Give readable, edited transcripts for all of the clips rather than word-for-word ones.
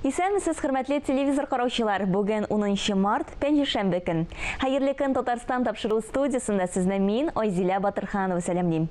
Исәнмесез, хөрмәтле телевизор караучылар! Бүген 10 март, пәнҗешәмбе көн. Хәерле көн Татарстан тапшыру студиясендә сезне мин, Айзилә Батырханова сәламлим.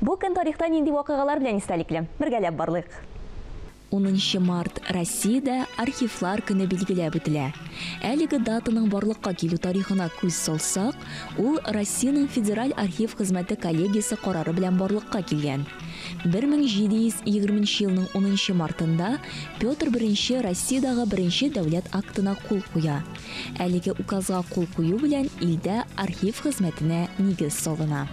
Бу көн тарихта нинди вакыйгалар белән истәлекле? Бергәләп барлыйк. 10 март Россиядә архивлар көне билгеләп үтелә. Әлеге датаның барлыкка килү тарихына күз салсак, ул Россиянең Федераль архив хезмәте коллегиясе карары белән барлыкка килгән. 1720 елның 10 мартында Петр I Россиядагы беренче дәүләт актына кул куя. Әлеге указга кул кую белән илдә архив хезмәтенә нигез салына.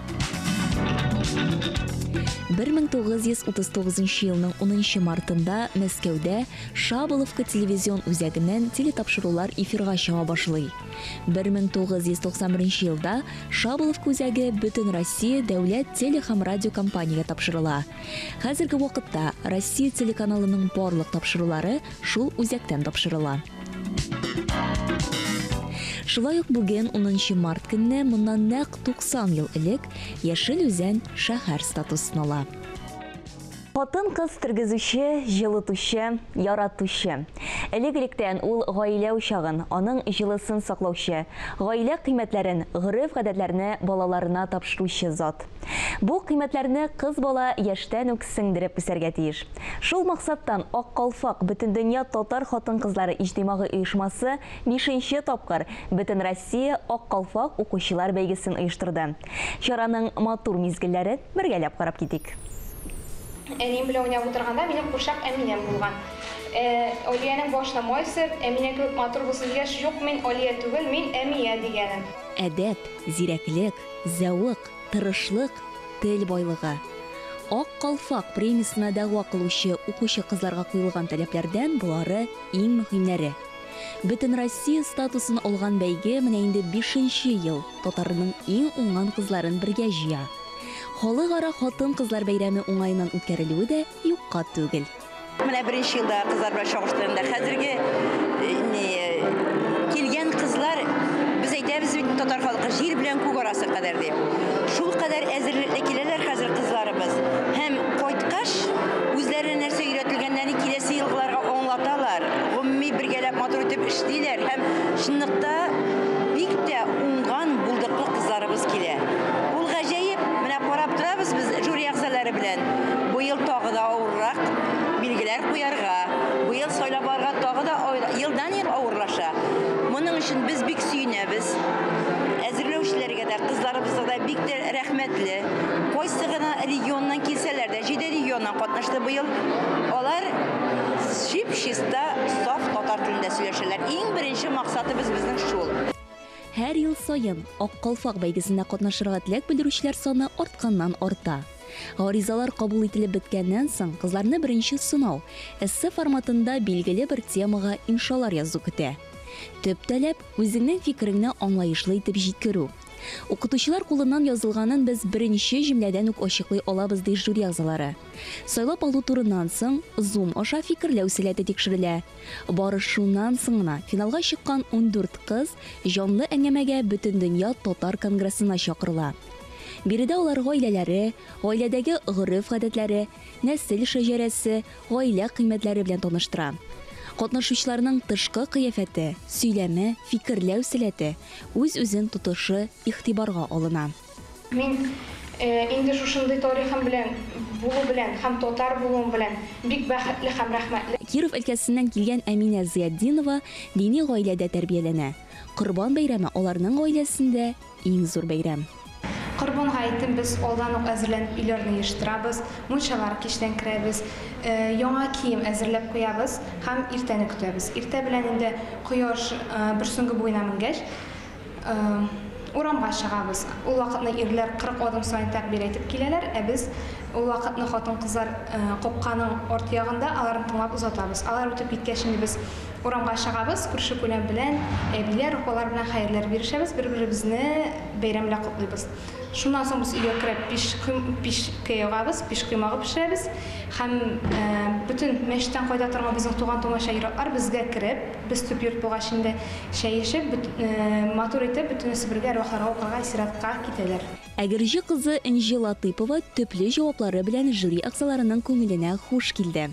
1939 елның 10 мартында Мәскәүдә Шаболовка телевизион үзәгеннән телетапшырулар эфирга чыга башлый. 1991 елда Шаболовка үзәге Бөтенроссия дәүләт теле һәм радиокомпаниягә тапшырыла. Хәзерге вакытта Россия телеканалының барлык тапшырулары шул үзәктән тапшырыла. Шулай ук бүген 10 март көнне моннан нәкъ 90 ел элек Яшел Үзән шәһәр статусын ала. Хатын-кыз тергезүче, җылытучы, яратучы. Элек-электән ул гаилә учагын, аның җылысын саклаучы, гаилә кыйммәтләрен, гореф-гадәтләрне балаларына тапшыручы зат. Бу кыйммәтләрне кыз бала яшьтән үк сеңдереп үсәргә тиеш. Шул максаттан Ак калфак Бөтендөнья татар хатын-кызлары иҗтимагый оешмасы бишенче тапкыр Бөтенроссия Ак калфак укучылар бәйгесен оештырды. Чараның матур мизгелләрен бергәләп карап китик. Әнием белән уйнап утырганда минем курчак Әминәм булган. Алиянең башына май сөрт, Әминә кебек матур булсын дигәч, юк, мин Алия түгел, мин Әмия дигәнем. Әдәп, зирәклек, зәвык, тырышлык, тел байлыгы. Ак калфак премиясенә дәгъва кылучы укучы кызларга куелган таләпләрдән болары иң мөһимнәре. Бөтенроссия статусын алган бәйге менә инде бишенче ел татарның иң уңган кызларын бергә җыя. Халыкара хатын-кызлар бәйрәме уңаеннан үткәрелүе дә юкка түгел. Менә беренче елда кызлар белән чагыштырганда хәзерге килгән кызлар, без әйтәбез бит, татар халкы җир белән күк арасы кадәр дип. Шул кадәр әзерлекле киләләр хәзер кызларыбыз. Һәм кайткач, үзләренә нәрсә өйрәтелгәннәрен киләсе елгыларга аңлаталар. Гомуми бергәләп матур итеп эшлиләр һәм чынлыкта бик тә уңган, булдыклы кызларыбыз килә. Ул гаҗәеп, менә карап торабыз без жюри әгъзалары белән. Быел тагы да авыррак билгеләр куярга, быел сайлап алырга тагы да елдан-ел авырлаша. Моның өчен без бик сөенәбез. Әзерләүчеләргә дә, кызларыбызга да бик тә рәхмәтле. Кайсы гына регионнан килсәләр дә, 7 регионнан катнашты быел. Алар чип-чиста, саф татар телендә сөйләшәләр. Иң беренче максатыбыз безнең шул. Һәр ел саен Ак калфак бәйгесендә катнашырга теләк белдерүчеләр саны артканнан арта. Гаризалар кабул ителеп беткәннән соң, кызларны беренче сынау, эссе форматында билгеле бер темага иншалар язу көтә. Төп таләп, үзеңнең фикереңне аңлаешлы итеп җиткерү. Укытучылар кулыннан язылганын без беренче җөмләдән үк ачыклый алабыз, ди жюри әгъзалары. Сайлап алу турыннан соң, Zoom аша фикерләү сәләте тикшерелә. Бары шуннан соң гына финалга чыккан 14 кыз җанлы әңгәмәгә Бөтендөнья татар конгрессына чакырыла. Биредә алар гаиләләре, гаиләдәге гореф-гадәтләре, нәсел шәҗәрәсе, гаилә кыйммәтләре белән таныштыра. Катнашучыларның тышкы кыяфәте, сөйләме, фикерләү сәләте, үз-үзен тотышы игътибарга алына. Мин инде шушындый тарихым белән булу белән һәм татар булуым белән бик бәхетле һәм рәхмәтле. Киров өлкәсеннән килгән Әминә Зыятдинова дини гаиләдә тәрбияләнә. Корбан бәйрәме аларның гаиләсендә иң зур бәйрәм. Корбан гаетен без алдан ук әзерләнеп өйләрне йыштырабыз, мунчалар кичтән керәбез, яңа кием әзерләп куябыз һәм иртәне көтәбез. Иртә белән инде кояш бер сөңге буена менгәч, урамга чыгабыз. Ул вакытны ирләр 40 адым саен тәкбир әйтеп киләләр, ә без ул вакытны хатын-кызлар капканың арт ягында аларны тыңлап озатабыз. Алар үтеп киткәч инде без урамга чыгабыз, күрше күләм белән, әбиләр, апалар белән хәерләр бирешәбез, бер-беребезне бәйрәм белән котлыйбыз. Шуннан соң без өйгә кереп пишкә ягабыз, пиш коймагы пешерәбез һәм бөтен мәчеттән кайта торган безнең туган тумача ир-атлар безгә кереп, без төп йорт булгач инде чәй эчеп, матур итеп бөтенесе бергә әрвахларга укырга зиратка китәләр. Әгерҗе кызы Энҗе Латыпова төпле җаваплары белән жюри әгъзаларының күңеленә хуш килде.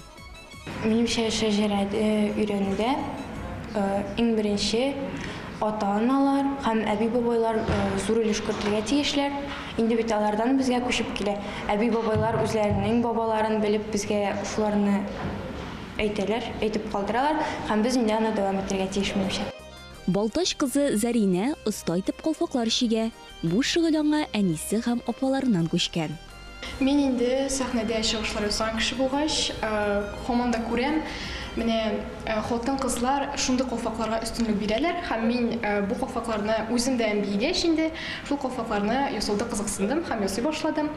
Минемчә, шәҗәрә өйрәнүдә иң беренче ата-аналар һәм әби-бабайлар зур өлеш кертергә тиешләр. Инде бит алардан безгә күчеп килә. Әби-бабайлар үзләренең бабаларын белеп безгә шуларны әйтәләр, әйтеп калдыралар һәм без инде аны дәвам итәргә тиеш, минемчә. Балтач кызы Зәринә оста итеп калфаклар чигә. Бу шөгыль аңа әнисе һәм апаларыннан күчкән. Мин инде сәхнәдә чыгышлар ясаган кеше булгач, һаман да күрәм, менә хатын-кызлар шундый калфакларга өстенлек бирәләр һәм мин бу калфакларны үзем дә бигәч инде шул калфакларны ясауда кызыксындым һәм ясый башладым.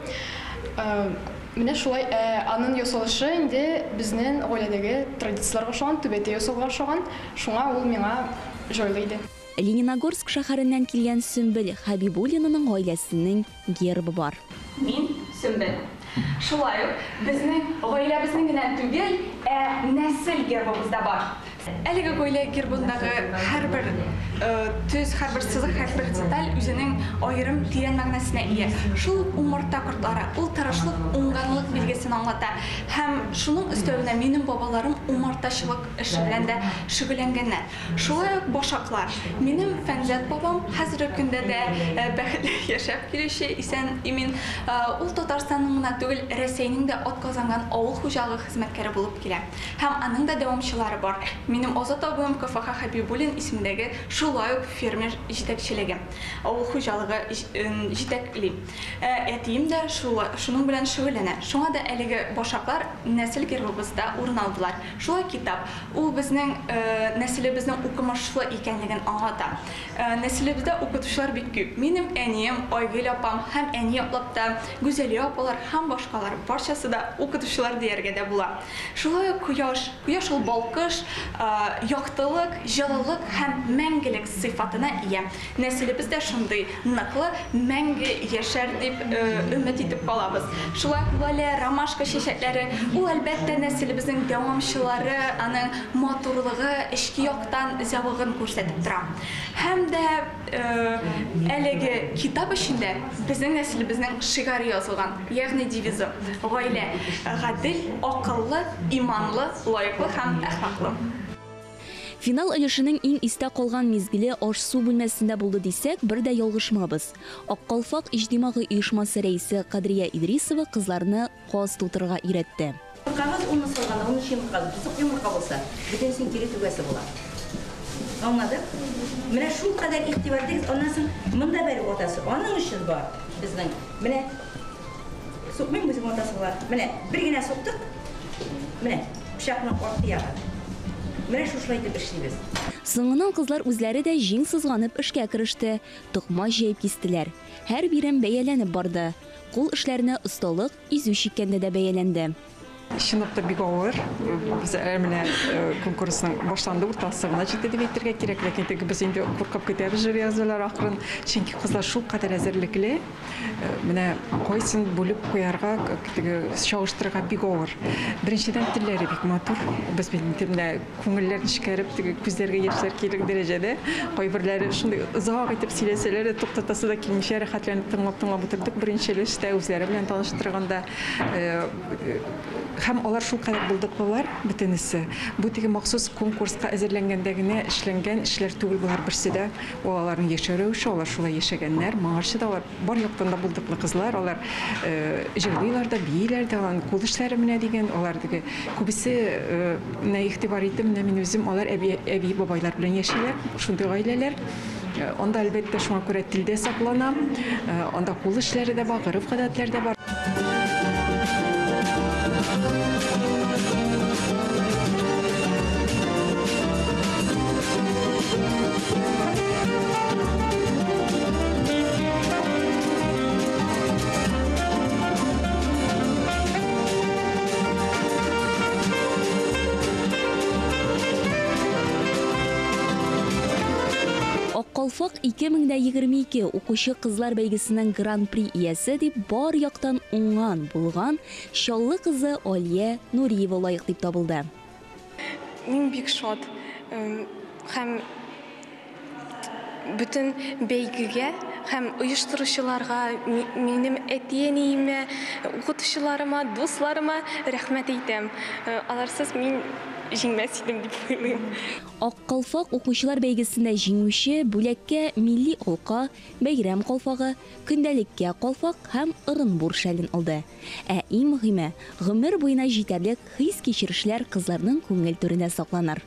Менә шулай аның ясалышы инде безнең гаиләдәге традицияләргә охшаган, түбәтәй ясауга охшаган, шуңа ул миңа җайлы иде. Лениногорск шәһәреннән килгән Сөмбел Хәбибуллинаның гаиләсенең гербы бар. Мин Сөмбел. Шулай ук безнең гаиләбезнең генә түгел, ә нәсел гербыбыз да бар. Әлеге гаилә гербындагы һәрбер төс, һәрбер сызык, һәрбер деталь үзенең аерым тирән мәгънәсенә ия. Шул умарта кортлары, ул тырышлык, уңганлык билгесен аңлата. Һәм шуның өстәвенә минем бабаларым умартачылык эше белән дә шөгыльләнгәннәр. Шулай ук башаклар. Минем Фәнзәт бабам хәзерге көндә дә бәхетле яшәп килүче, исән имин. Ул Татарстанның гына түгел, Рәсәйнең дә атказанган авыл хуҗалыгы хезмәткәре булып килә. Һәм аның да дәвамчылары бар. Минем Азат абыем КФХ Хәбибуллин исемендәге шулай ук фермер җитәкчелеге, авыл хуҗалыгы җитәкли. Әтием дә шуның белән шөгыльләнә. Шуңа да әлеге башаклар нәсел гербыбызда урын алдылар. Шулай китап, ул безнең нәселебезнең укымышлы икәнлеген аңлата. Нәселебездә укытучылар бик күп. Минем әнием, Айгөл апам һәм әни яклап та Гүзәлия апалар һәм башкалар барчасы да укытучылар дияргә дә була. Шулай ук кояш, кояш ул балкыш, яктылык, җылылык һәм мәңгелек сыйфатына ия. Нәселебез дә шундый ныклы, мәңге яшәр дип өмет итеп калабыз. Шулай ук лалә, ромашка чәчәкләре, ул әлбәттә нәселебезнең дәвамчылары, аның матурлыгы, эчке яктан зәвыгын күрсәтеп тора. Һәм дә әлеге китап эчендә безнең нәселебезнең шигаре язылган, ягъни девизы: гаилә гадел, акыллы, иманлы, лаеклы һәм әхлаклы. Финал өлешенең иң истә калган мизгеле аш-су бүлмәсендә булды дисәк, бер дә ялгышмабыз. Ак калфак иҗтимагый оешмасы рәисе Кадрия Идрисова кызларны каз тутырырга өйрәтте. Йомыркагыз унны салганда, 13 йомырка, бозык йомырка булса, бөтенесен кире түгәсе була. Аңладык? Менә шул кадәр игътибар итегез, аннан соң монда бәреп атасы. Аның өчен бар безнең. Менә сукмыйм үзем атасы була. Менә бер генә суктык. Менә пычакның арты ягы. Менә шушылай итеп эшлибез. Соңыннан кызлар үзләре дә җиң сызганып эшкә кереште. Токмач җәеп кистеләр. Һәр бирем бәяләнеп барды. Кул эшләренә осталык изү чиккәндә дә бәяләнде. Чынлап та бик авыр. Без әле менә конкурсның башланды уртасы гына җитте дип әйтергә кирәк, ләкин теге без инде куркып көтәбез жюри әгъзалары акрын, чөнки кызлар шул кадәр әзерлекле. Менә кайсын бүлеп куярга, теге чагыштырырга бик авыр. Беренчедән, телләре бик матур. Без бит инде менә күңелләр нечкәреп, теге күзләргә яшьләр килер дәрәҗәдә. Кайберләре шундый озак итеп сөйләсәләр дә, туктатасы да килмичә, рәхәтләнеп тыңлап-тыңлап утырдык беренче өлештә, үзләре белән таныштырганда. Һәм алар шул кадәр булдыклылар бөтенесе. Бу теге махсус конкурска әзерләнгәндә генә эшләнгән эшләр түгел болар берсе дә. Ул аларның яшәү рәвеше, алар шулай яшәгәннәр. Моңарчы да алар бар яктан да булдыклы кызлар, алар җырлыйлар да, бииләр дә, аларның кул эшләре менә дигән, алар теге күбесе менә игътибар иттем, менә мин үзем алар әби, әби бабайлар белән яшиләр, шундый гаиләләр. Анда әлбәттә шуңа күрә тел дә саклана, анда кул эшләре дә бар, гореф-гадәтләр дә бар. Ак калфак 2022 укучы кызлар бәйгесенең гран-при иясе дип бар яктан уңган булган Чаллы кызы Алия Нуриева лаек дип табылды. Мин бик шат һәм бөтен бәйгегә һәм оештыручыларга, минем әти-әниемә, укытучыларыма, дусларыма рәхмәт әйтәм. Аларсыз мин җиңмәс идем дип уйлыйм. Ак калфак укучылар бәйгесендә җиңүче бүләккә милли алка, бәйрәм калфагы, көндәлеккә калфак һәм Ырынбур шәлен алды. Ә иң мөһиме, гомер буена җитәрлек хис-кичерешләр кызларның күңел түрендә сакланыр.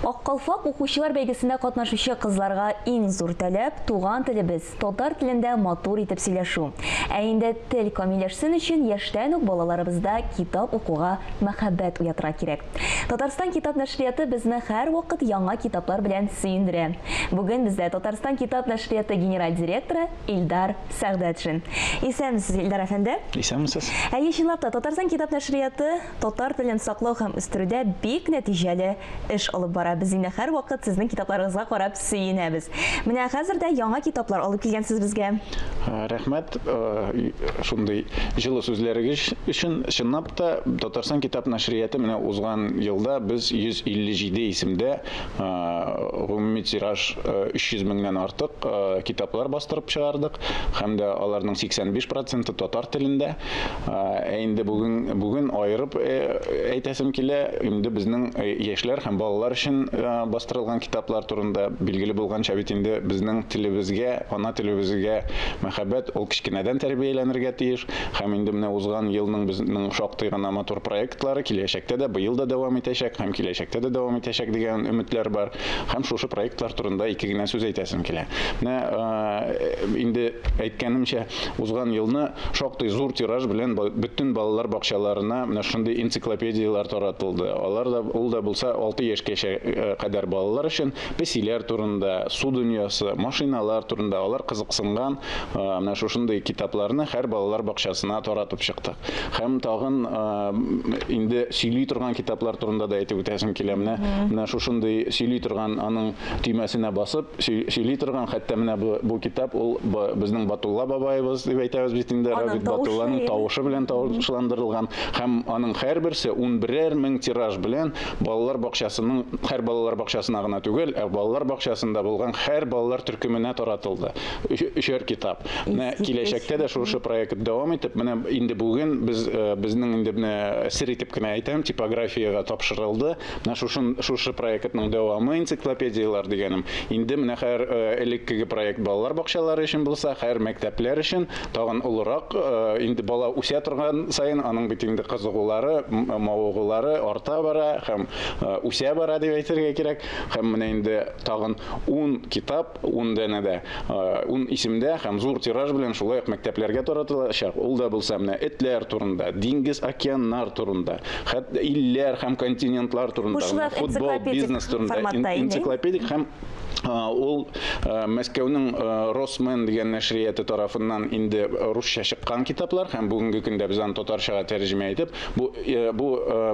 Ак калфак укучылар бәйгесендә катнашучы кызларга иң зур таләп туган телебез, татар телендә матур итеп сөйләшү. Ә инде тел камилләшсен өчен яшьтән үк балаларыбызда китап укуга мәхәббәт уятырга кирәк. Татарстан китап нәшрияты безне һәрвакыт яңа китаплар белән сөендерә. Бүген бездә Татарстан китап нәшрияты генераль директоры Илдар Сәгъдәтшин. Исәнмесез, Илдар әфәнде. Исәнмесез. Әйе, чынлап та Татарстан китап нәшрияты татар телен саклау һәм үстерүдә бик нәтиҗәле эш алып бара. Без инде һәрвакыт сезнең китапларыгызга карап сөенәбез. Менә хәзер дә яңа китаплар алып килгәнсез безгә. Рәхмәт шундый җылы сүзләрегез өчен. Чынлап та Татарстан китап нәшрияты менә узган елда без 157 исемдә гомуми тираж 300 меңнән артык китаплар бастырып чыгардык һәм дә аларның 85% татар телендә. Ә инде бүген аерып әйтәсем килә, инде безнең яшьләр һәм балалар өчен бастырылган китаплар турында. Билгеле булганча бит инде безнең телебезгә, ана телебезгә мәхәббәт ул кечкенәдән тәрбияләнергә тиеш. Һәм инде менә узган елның безнең шактый гына матур проектлары киләчәктә дә, быел да дәвам итәчәк һәм киләчәктә дә дәвам итәчәк дигән өметләр бар. Һәм шушы проектлар турында ике генә сүз әйтәсем килә. Менә инде әйткәнемчә, узган елны шактый зур тираж белән бөтен балалар бакчаларына менә шундый энциклопедияләр таратылды. Алар да, ул да булса 6 яшькәчә кадәр балалар өчен песиләр турында, су дөньясы, машиналар турында алар кызыксынган менә шушындый китапларны һәр балалар бакчасына таратып чыктык. Һәм тагын инде сөйли торган китаплар турында да әйтеп үтәсем килә. Менә шушындый сөйли торган, аның төймәсенә басып сөйли торган, хәтта менә бу китап ул безнең Батулла бабаебыз дип әйтәбез бит инде, Рабит Батулланың тавышы белән тавышландырылган һәм аның һәрберсе 11 мең тираж белән балалар бакчасының, һәр балалар бакчасына гына түгел, ә балалар бакчасында булган һәр балалар төркеменә таратылды. Өчәр китап. Менә киләчәктә дә шушы проект дәвам итеп, менә инде бүген без безнең инде менә сер итеп кенә әйтәм, типографиягә тапшырылды. Менә шушы проектның дәвамы энциклопедияләр дигәнем. Инде менә һәр элеккеге проект балалар бакчалары өчен булса, һәр мәктәпләр өчен тагын олырак, инде бала үсә торган саен аның бит инде кызыгулары, мавыгулары арта бара һәм үсә бара дип әйтергә кирәк. Һәм менә инде тагын 10 китап, 10 данәдә, 10 исемдә һәм зур тираж белән шулай ук мәктәпләргә таратылачак. Ул да булса менә этләр турында, диңгез, океаннар турында, хәтта илләр һәм континентлар турында, футбол, бизнес турында, энциклопедик һәм ул Мәскәүнең Росмен дигән нәшрияты тарафыннан инде русча чыккан китаплар һәм бүгенге көндә без аны татарчага тәрҗемә итеп, бу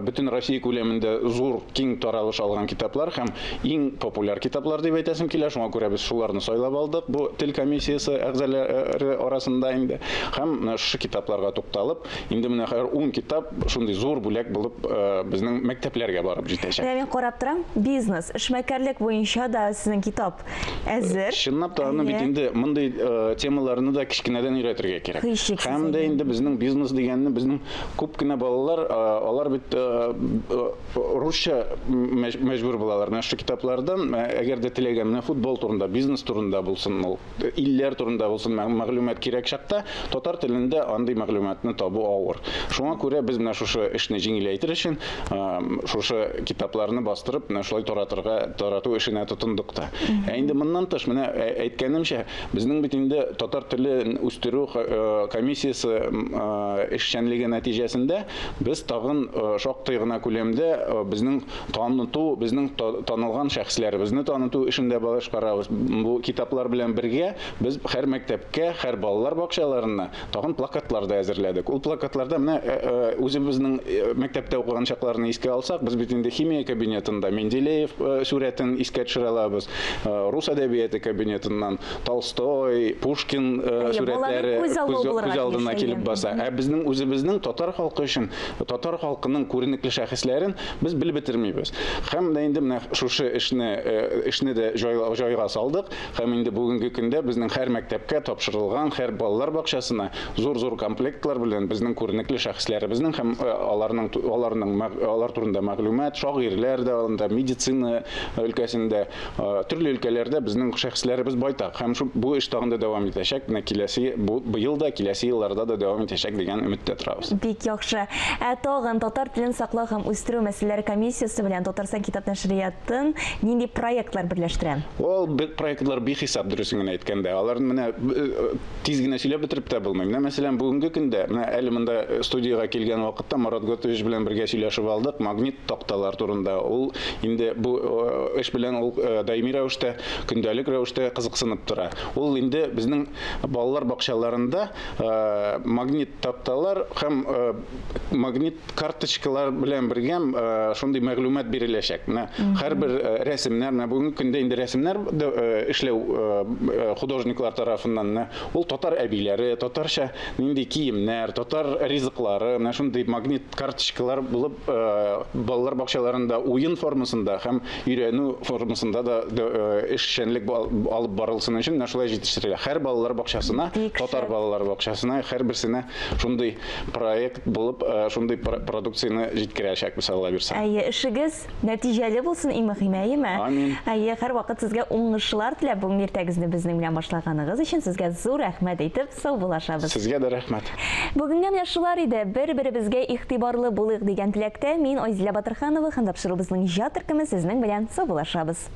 бөтен Россия күләмендә зур киң таралыш алган китаплар һәм иң популяр китаплар дип әйтәсем килә. Шуңа күрә без шуларны сайлап алдык бу тел комиссиясе әгъзалары арасында инде. Һәм шушы китапларга тукталып, инде менә хәзер 10 китап шундый зур бүләк булып безнең мәктәпләргә барып җитәчәк. Менә мин карап торам, бизнес, эшмәкәрлек буенча да сезнең китап әзер. Чынлап та аны бит инде мондый темаларны да кечкенәдән өйрәтергә кирәк. Һәм дә инде безнең бизнес дигәнне безнең күп кенә балалар, алар бит русча мәҗбүр булалар. Менә шушы китаплардан, әгәр дә теләгән менә футбол турында, бизнес турында булсын, ул илләр турында булсын мәгълүмат кирәк чакта, татар телендә андый мәгълүматны табу авыр. Шуңа күрә без менә шушы эшне җиңеләйтер өчен шушы китапларны бастырып, менә шулай тарату эшенә тотындык та. Ә инде моннан тыш, менә әйткәнемчә, безнең бит инде татар телен үстерү комиссиясе эшчәнлеге нәтиҗәсендә без тагын шактый гына күләмдә безнең таныту, безнең танылган шәхесләребезне таныту эшендә башкарабыз. Бу китаплар белән бергә без һәр мәктәпкә, һәр балалар бакчаларына тагын плакатлар да әзерләдек. Ул плакатларда менә үзебезнең мәктәптә укыган чакларны искә алсак, без бит инде химия кабинетында Менделеев сурәтен искә төшерә алабыз. рус әдәбияты кабинетыннан Толстой, Пушкин сурәтләре күз алдына килеп баса. Ә безнең үзебезнең татар халкы өчен, татар халкының күренекле шәхесләрен без белеп бетермибез. Һәм дә инде менә шушы эшне дә җайга салдык. Һәм инде бүгенге көндә безнең һәр мәктәпкә тапшырылган, һәр балалар бакчасына зур-зур комплектлар белән безнең күренекле шәхесләребезнең һәм алар турында мәгълүмат, шагыйрьләр дә анда, медицина өлкәсендә, төрле өлкәләрдә безнең шәхесләребез байтак. Һәм бу эш тагын да дәвам итәчәк. Менә киләсе быел да, киләсе елларда да дәвам итәчәк дигән өметтә торабыз. Бик яхшы. Ә тагын татар телен саклау һәм үстерү мәсьәләләре комиссиясе белән Татарстан китап нәшриятын нинди проектлар берләштерә? Ул проектлар бихисап, дөресен генә әйткәндә. Аларны менә тиз генә сөйләп бетереп тә булмый. Менә мәсәлән, бүгенге көндә, менә әле монда студиягә килгән вакытта Марат Готович белән бергә сөйләшеп алдык магнит такталар турында. Ул инде бу эш белән ул даими рәвештә, көндәлек рәвештә кызыксынып тора. Ул инде безнең балалар бакчаларында магнит такталар һәм магнит карточкалар белән бергә шундый мәгълүмат биреләчәк. Менә һәрбер рәсемнәр, менә бүгенге көндә инде рәсемнәр эшләү художниклар тарафыннан, ул татар әбиләре, татарча нинди киемнәр, татар ризыклары, менә шундый магнит карточкалар булып балалар бакчаларында уен формасында һәм өйрәнү формасында да эшчәнлек алып барылсын өчен менә шулай җитештерелә. Һәр балалар бакчасына, татар балалар бакчасына һәрберсенә шундый проект булып, шундый продукцияне җиткерәчәкбез, Алла бирсә. Әйе, эшегез нәтиҗәле булсын, иң мөһиме, әйеме? Амин. Әйе, һәрвакыт сезгә уңышлар теләп, бүгенге иртәгезне безнең белән башлаганыгыз өчен сезгә зур рәхмәт әйтеп, саубуллашабыз. Сезгә дә рәхмәт. Бүгенгә менә шулар иде. Бер-беребезгә игътибарлы булыйк дигән теләктә мин, Айзилә Батырханова һәм тапшыруыбызның иҗат төркеме сезнең белән саубуллашабыз.